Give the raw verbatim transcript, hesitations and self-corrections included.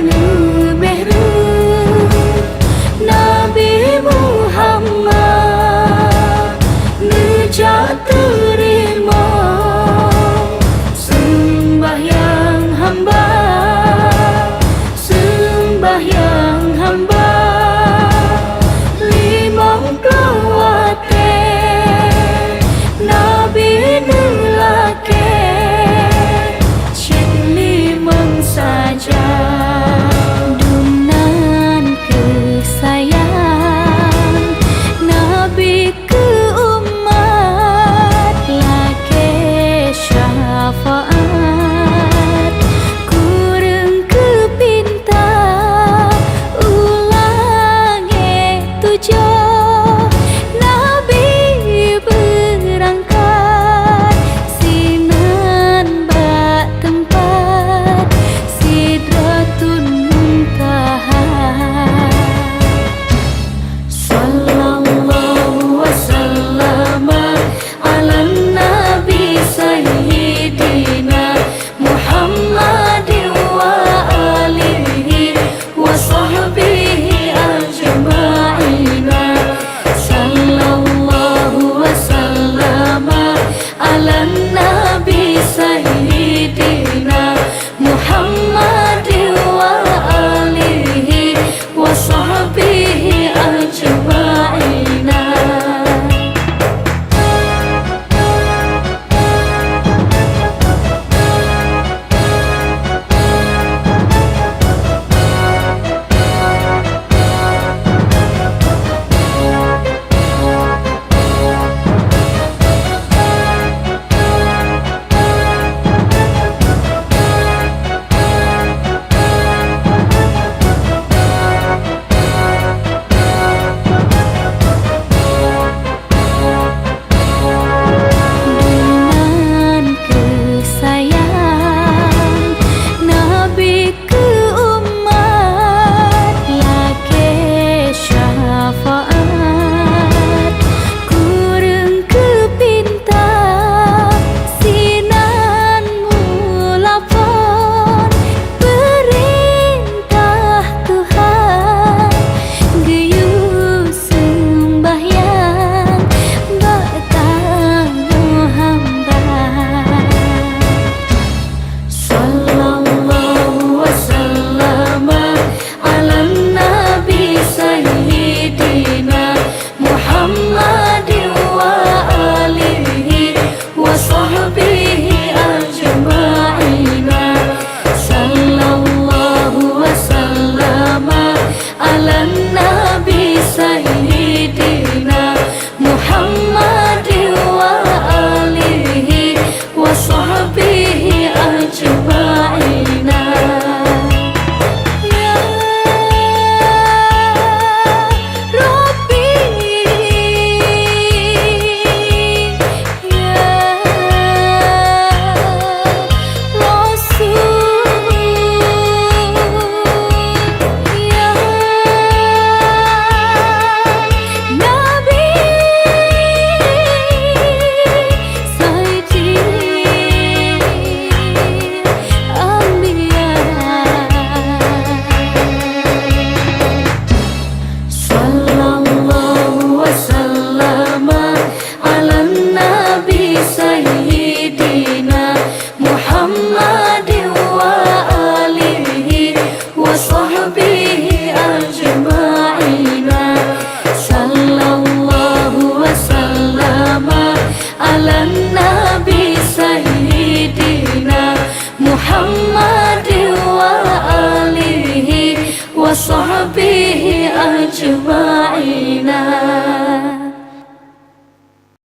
Neumeureuh Nabi Muhammad, neujak teurimong seumbahyang hamba, seumbahyang hamba. Limong ploh watée Nabi neulakée, cit limong saja. Dumnan keuh sayang Nabi keu umat, lakée syafaat. Kureueng keu pinta u langét tujoh, Nabi beurangkat sinan bak teumpat Sidratul Muntaha. Sallallahu wasallama ala Nabi Sayyidina Muhammadin wa alihi wa sahbihi ajma'ina. Sallallahu wasallama ala Nabi Sayyidina Muhammadin wa alihi wa sahbihi ajma'ina. Dumnan keuh sayang Nabi keu umat, lakée syafaat. Kureueng keu pinta sinan mulafon, peurintah Tuhan geuyue seumbahyang bak tanyoe hamba. Sallallahu wasallama ala Nabi Sayyidina Muhammadin wa alihi wa sahbihi ajma'ina. Sallallahu wasallama ala Nabi Sayyidina Muhammadin wa alihi wa sahbihi ajma'ina. Ya Rabbi, ya Rasul, ya Nabi, Sayyidi Anbiya. Sallallahu wasallama ala Nabi Sayyidina Muhammadin wa alihi wa sahbihi ajma'ina. Sallallahu wasallama ala Nabi Sayyidina Muhammadin wa alihi wa sahbihi ajma'ina.